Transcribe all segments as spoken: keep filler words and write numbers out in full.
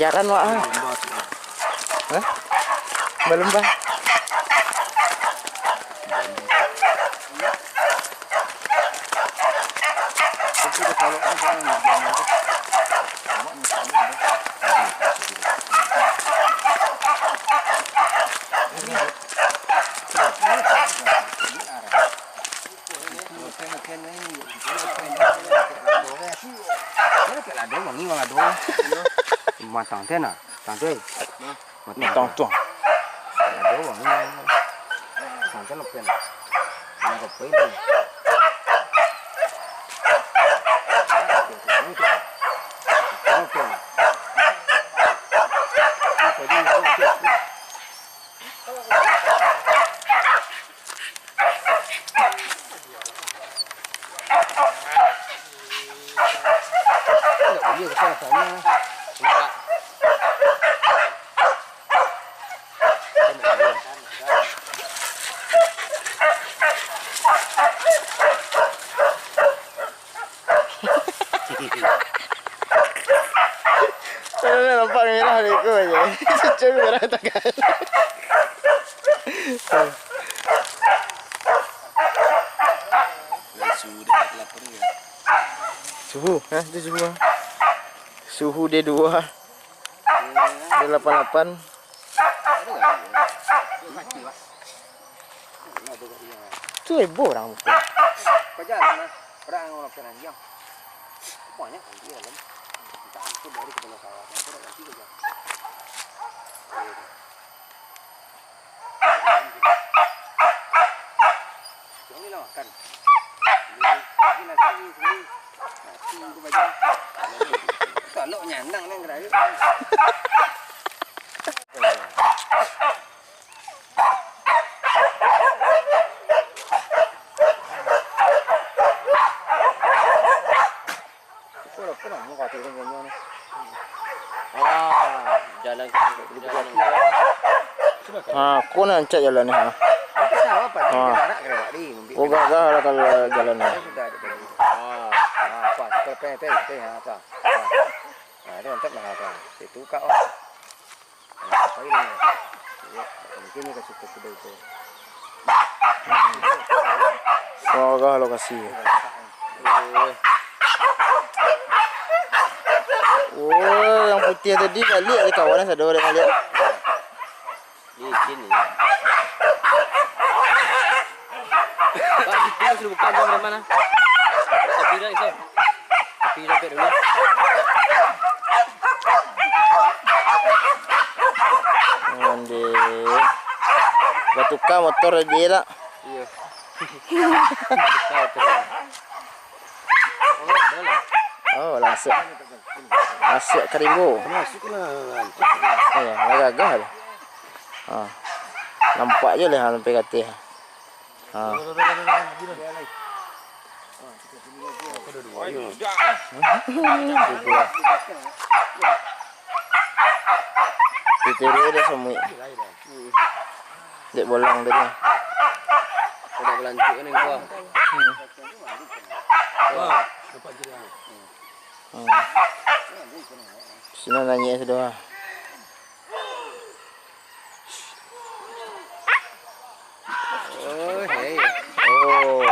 Karan, Wak, ah. Hah? Balum, Bah. Matang teh nah, matang teh. Matang tuang. Matang tuang. Kalau nak nampak merah, beko aja. Cucuk merah tangan. Suhu, ha, itu suhu, ha. Suhu dia dua. Dia lapan lapan. Tu heboh orang bukan. Kau jalan lah. Orang orang kena diam. Banyak kan dia dalam. Entah itu baru ke dalam sawah. Kau dah ganti kerja. Jangan ni lah makan. Ini, ini nasi ni sendiri. Nasi tu baju. Kalau nyanang ni gerak. Ah, jalan, jalan. Ha, ko nan rancak jalan ni, ha. Ha. Oh, gagah lah kalau jalan ni. Ah, ah, pas. Kalau pengen teh, teh, ha, tu. Ha. Ha, tu mantap lah, ha, tu. Itu kak, oh. Nah, apa ini? Ya, mungkin ni kasih ke kedai tu. Wah, gagah lokasi. Oh, yang putih tadi balik ada kawan sado ada balik. Licin ni. Pak, itu sudah buka jam berapa nah? Tapi dah itu. Tapi dah dulu. Onde. Batuka motor dia tak? Iya. Oh, langsung. Masuk ka rimbo. Masuk lah. Ya, lah gagah tu. Ha. Nampak je lah sampai kateh. Ha. Itu dia samuik. Dek bolang tadi. Udah belanjut ni gua. Hmm. Wah, dapat juga. Hmm. Sino nanyik sudah. Oh, hei. Oh.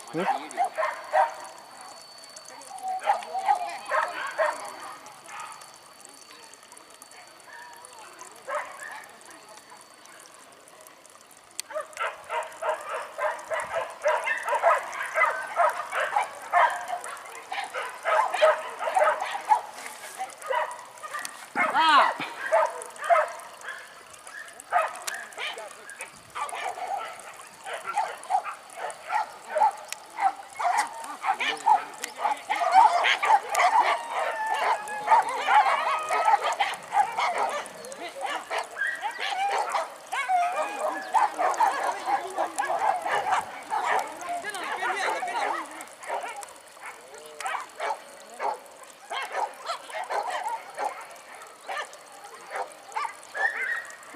Hmm?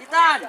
Itan!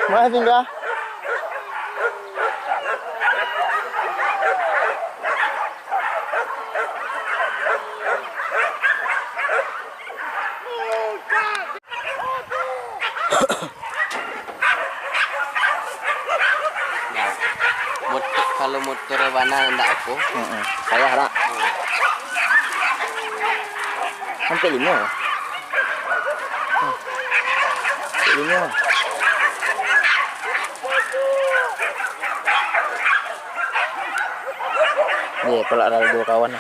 Mana tinggal? Nah, mot-, kalau motor bana ndak apo. Heeh. Payah dak? Hmm. Sampai limo. Hmm. Sampai limo. Ye, pulak dari dua kawan.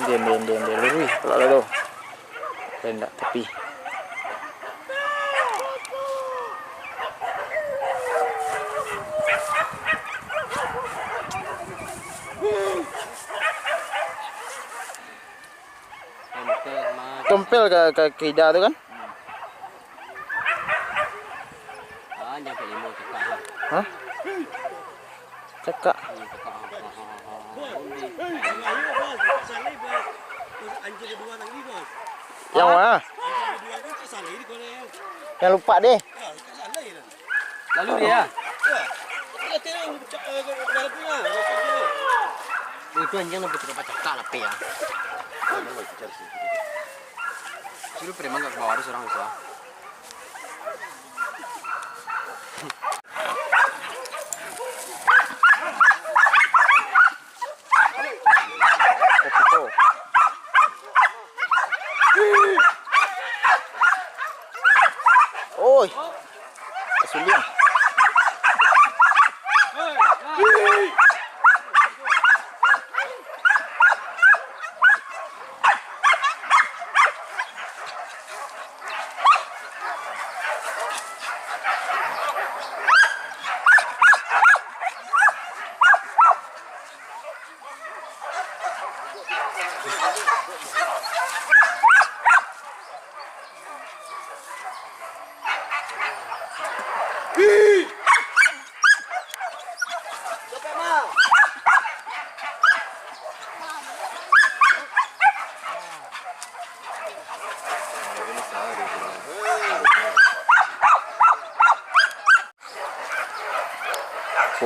Diam, diam, diam, diam. Luruih pulak dulu. Rendak tapi. Tompel ka, ka, ka ida tu kan? Ah, nyampe limo cakak. Hah? Cakak. Yang mana? Yang lupa deh. Lalu dia. Itu anjing nak betul apa cakak lah, Pe, ya. Suruh preman kat bawah ada seorang itu. Oi. Suling.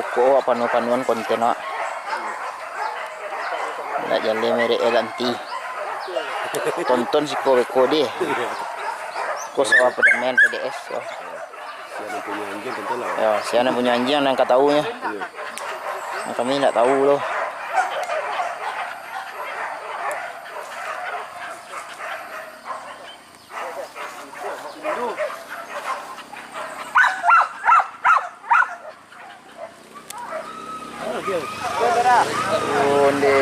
Ko awak panuah-panuahan konten awak. Nak jaleh merek eh nanti. Tonton siko beko deh. Ko sawah padamian P D S. Sia nan punyo anjiang, tonton lah. Yo, sia nan punyo anjiang nan ka tahu nyo. Iyo. Nan kami ndak tahu doh. Onde.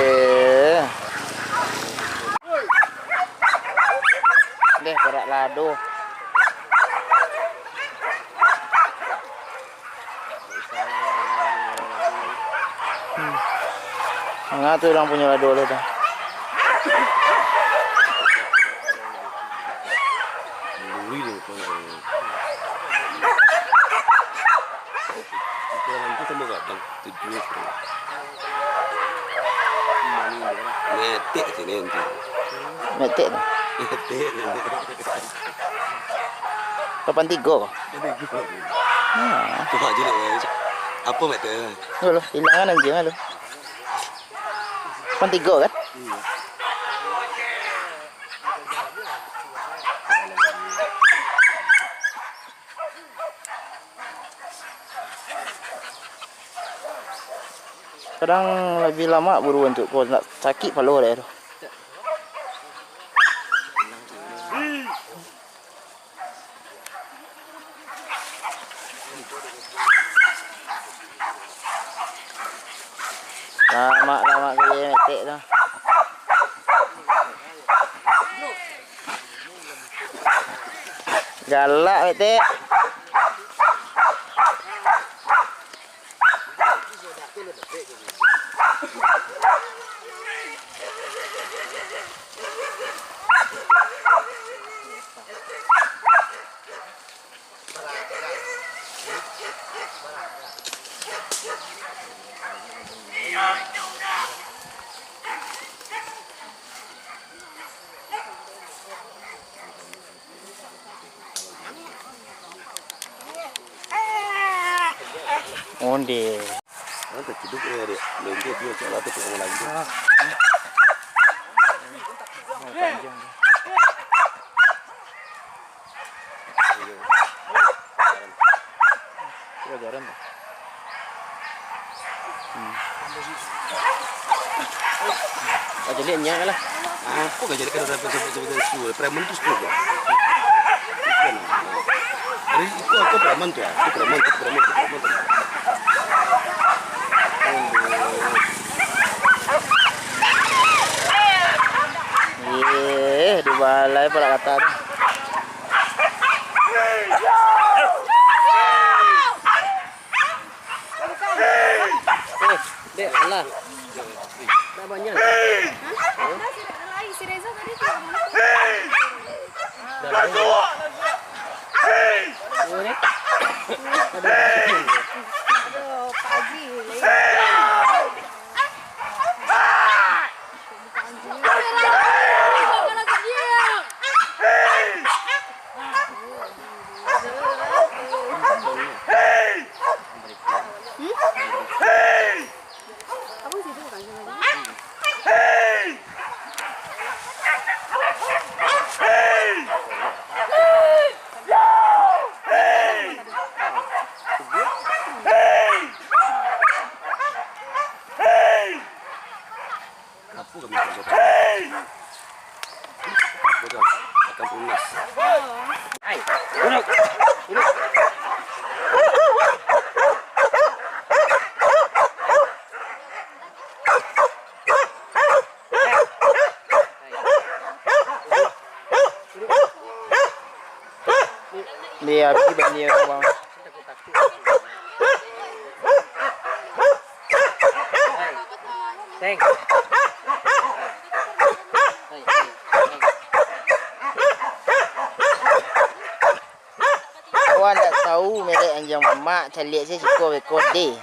Deh, parak lado. Hmm. Manga tu urang punyo lado tu. Duri dia tu. Ukuran tu sama gadang, tujuh. Metek sini nanti. Metek tu. Metek. Lapan tiga ko? Lapan tiga. Ha. Tu aja nak, apa metek? Yo lah, hilangan anjiang lo. Lapan tiga kan? Iya. Kadang labiah lamak buruan tu, ko nak sakik palo dek tu. Lamak-lamak gaya metek tu. Galak, Metek. Onde. Nanti tidur ya, Dek. Belum dia, dia cakap lah, tu pengen lagi. Itu ajaran tu. Hmm. Ah, jadi nyak lah. Ah, kok gak jadi kena sampai, sampai, sampai, sampai, preman tu sepuluh. Bukan. Dari itu aku preman tu, aku preman tu, preman tu, preman tu. Yeh, di balai pala kata tu. Eh, dek, alah. Dah banyak. Hah? Dah, si Reza tadi tu. Dah lama. Dua ni? Aduh. Aduh, Pak Haji. Apo kami tunjuak? Apo tu? Akan punas. Hai, duduk. Duduk. Dia api bani aku, Bang. Teng. Awak ndak tahu merek anjiang mamak, caliak se siko beko deh.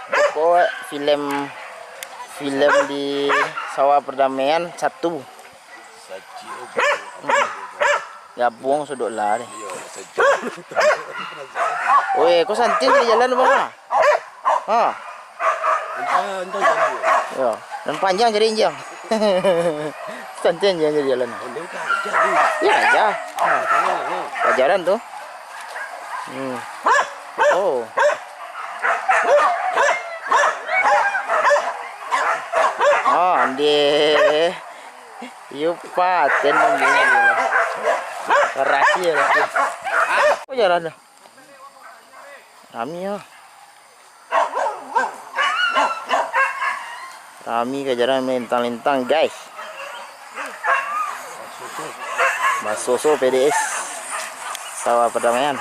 Beko filem, filem di Sawah Perdamaian satu. Saci oke. Hmm. Gabuang sudok lah deh. Iyo, Weh, kau santiang cari jalan, Bang, ah? Ha? Yo, nan panjang cari injang. Santiang cari jalan. Iyo, aja. Ha. Pelajaran tu. Hmm. Oh. Oh, ande. Iyo, paten ni. Rasia, rasia. Apa jalan dah? Rami, ah. Rami ka jalan malintang-lintang, guys. Basoso P D S. Sawah Perdamaian.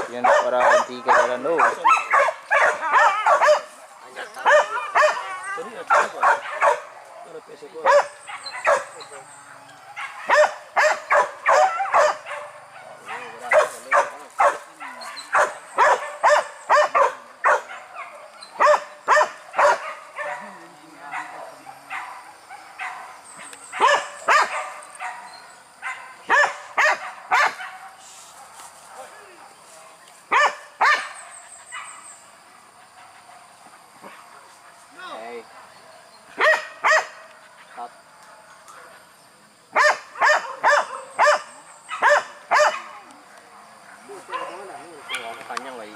Yang nak orang tiga jalan tu. Hei. Stop. Panjang, wai.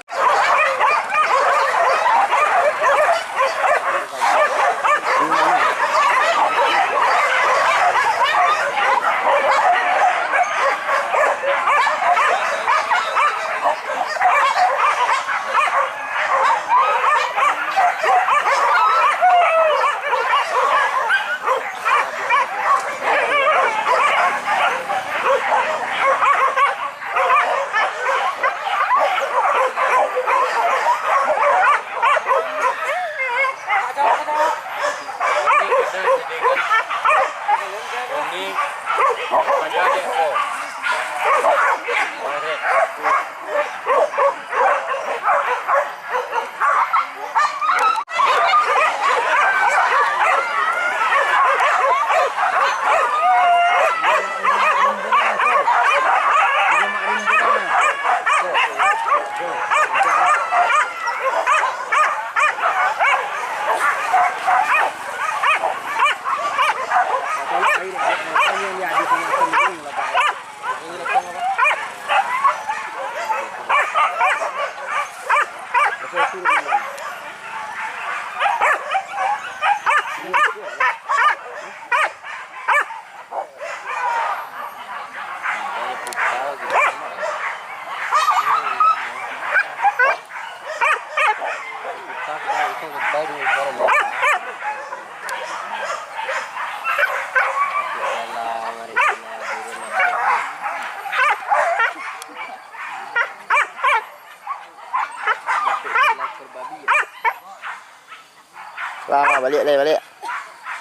Lah, baliak lai, baliak.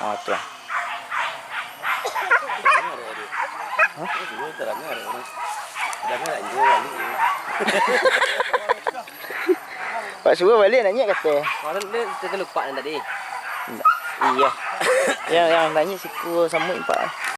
Ah, tu lah. Hah? Pak suruh baliak nanyik kato. Malam dia terlupa yang tadi. Iyo. Yang, yang nanyik siku samuik, Pak.